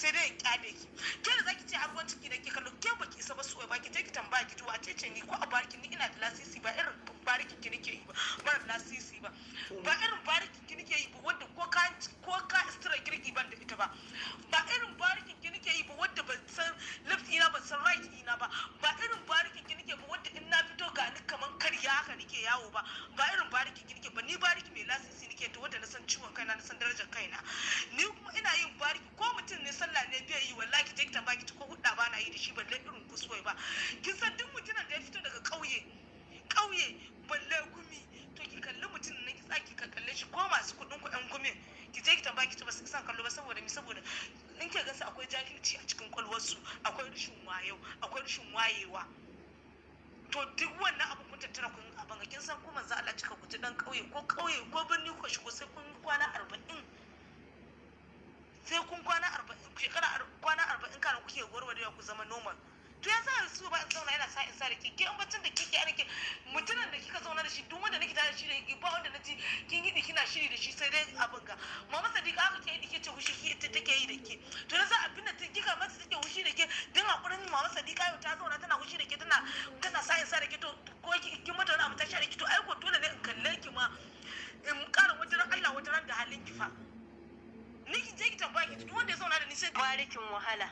Sai dai in kyale ki. Ke da zaki ce har ruwan ciki nake kallo, ke baki isa ba. Suwai ba ki je ki tambaya ki ji wace ce ni ko a bariki. Ni ina da lasisi, ba irin barikin ki nake yi ba mara lasisi ba. Ba irin barikin ki nake yi ba wanda ko ka istira kirki ban da ita ba. Ba irin barikin ki nake yi ba wanda ban san left ina, ban san right ina ba. Ba irin barikin ki nake ba wanda in na fito ga ni kaman karya haka nake yawo ba. Ba irin barikin ki nake ba. Ni bariki mai lasisi nake to, wanda na san ciwon kaina, na san darajar kaina. Ni kuma ina yin bariki ko mutum ne sallah ne bai yi, wallahi ki je ki tambaya ki ci ko hudda ba na yi da shi, balle irin kusuwai ba. Kin san duk mutumin da ya fito daga ƙauye, ƙauye balle gumi, to ki kalli mutum nan, ki tsaki ka kalle shi, ko masu kuɗin ku ɗan gumin, ki je ki tambaya ki ci ba su san kallo ba. Saboda mi? Saboda in ke gansu akwai jahilci a cikin kwalwarsu, akwai rashin wayo, akwai rashin wayewa. To duk wannan abu kun tattara kun abin ga. Kin san ko manzo Allah cika guji dan ƙauye, ko ƙauye ko birni ko shigo, sai kun kwana 40, sai kun kwana 40, shekara kwana 40 kana kuke warwarewa ku zama normal. To ya sa su ba in zauna yana sa in sa da ke ke in bacin da kike ana ke mutumin da kika zauna da shi, duk wanda nake tare da shi da ba wanda naji kin yi kina shiri da shi, sai dai abin ga Mama Sadiqa aka ke yi ke ce hushi ki ita take yi da ke. To yanzu abin da kika mata take hushi da ke din hakurin Mama Sadiqa, yau ta zauna tana hushi da ke, tana sa in sa da ke. To ko kin mata wani abu ta sha da ke, to ai ko dole ne in kalle ki ma in ƙara wajen Allah wajen da halin ki fa. Ni ki je ki tambaya ki, duk wanda ya zauna da ni sai Barikin wahala,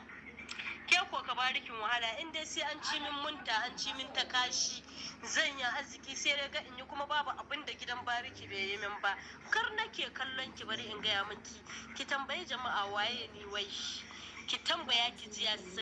ke ko ka barikin wahala. In dai sai an ci min munta, an ci min ta kashi, zan yi arziki, sai dai ga in yi kuma babu abin da gidan bariki bai yi min ba. Kar nake kallon ki, bari in gaya miki, ki tambayi jama'a waye ni wai. Ki tambaya ki ji ya.